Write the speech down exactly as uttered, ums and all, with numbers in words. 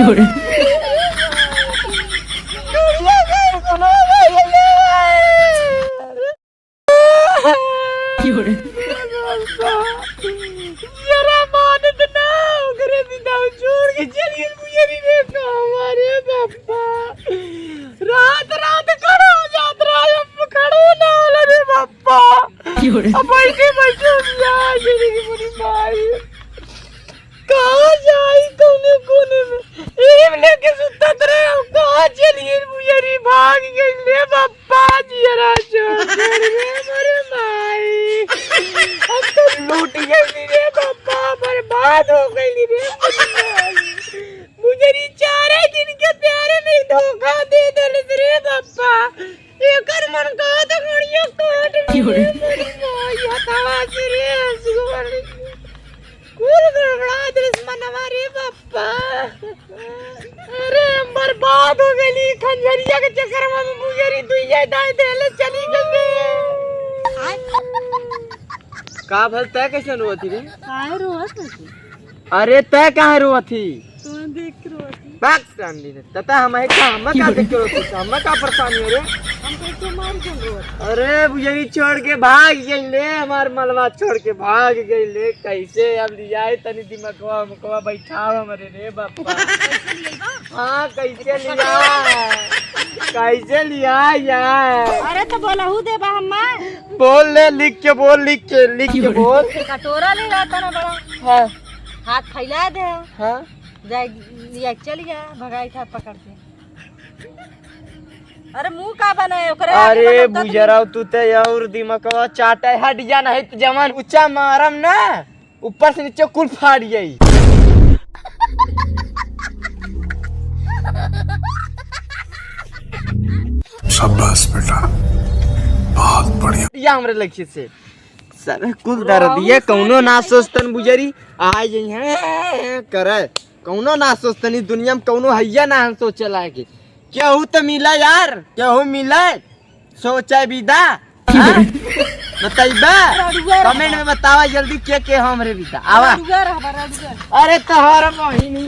जरा मानत ना, ओकरे बिना छोड़ के चलिए मुझे नहीं देखा हमारे बापा। रात रात खड़ा हो जात रहा है, अब खड़ो ना होला रे बापा। अब बैठे बैठे हम यहाँ गिरी की बुरी माई। कहाँ जाई कौने कोने में? एम लेके सुतत रहे, हम कहाँ चलिए मुझे नहीं भाग गई रे बापा। पाँच जरा चोर रे मोरे माई। अब तो लूट गई रे बापा, बर्बाद हो गई रे मोरे माई। मुझे री चारे दिन के प्यारे में धोखा दे देलस रे बापा। एकर मन का तो गड़िया काट ली रे मोरे माई। हथवा से रे हंसुआ। कुल गड़बड़ा देलस मनवा रे बापा। अरे, हम बर्बाद हो गइली, खंजरिया के चक्कर में मुंगेरी दुइया दाई देले चली गई। का भल, तै कैसे रोवत ही रे? काहे रोवत हसी? अरे, तै काहे रोवत ही? तू देख के रोवत ही। बात समझी ने, तता हम है का, हम का देख के रोवत ही, हम का परेशानी हो रे? हम कैसे मार के रोवत? अरे, बुझरी छोड़ के भाग गई ले, हमार मलवा छोड़ के भाग गई ले, कैसे अब लियाए तनी दिमागवा हमकवा बैठाओ हमरे रे बापा। कैसे लियाई बा? हाँ, कैसे लिया? कैसे लिया यार? अरे तो बोलहू देबा हम्मा। बोल ले, लिख के बोल, लिख के, लिख के बोल। कटोरा ले रहा था ना बड़ा। हाँ। हाथ फैला दे। हाँ। जाए, लिया चल गया, भगाई था पकड़ के। अरे मुंह का बनाए ओकरे आगे अरे बताओ तो। बुजराव, तू ते और दिमागवा चाटे, हट जा, नहीं तो जवान उच्चा मारम ना। ऊपर से नीचे कुल फाड़ जाई। शाबाश बेटा, बहुत बढ़िया। या हमरे लक्ष्य से सर कुल दर्द ये कौनो ना सोचतन बुजरी आ जाई है करे। कौनो ना सोचतनी दुनिया में कौनो हैया ना हम सोचे लागे। केहू तो मिला यार, केहू मिले। सोचे विदा। हाँ? बताइबा? रड़ुआ रहा। कमेंट में बतावा जल्दी के के हमरे विदा। आवा। रड़ुआ रहा, रड़ुआ। अरे तोहर मोहिनी।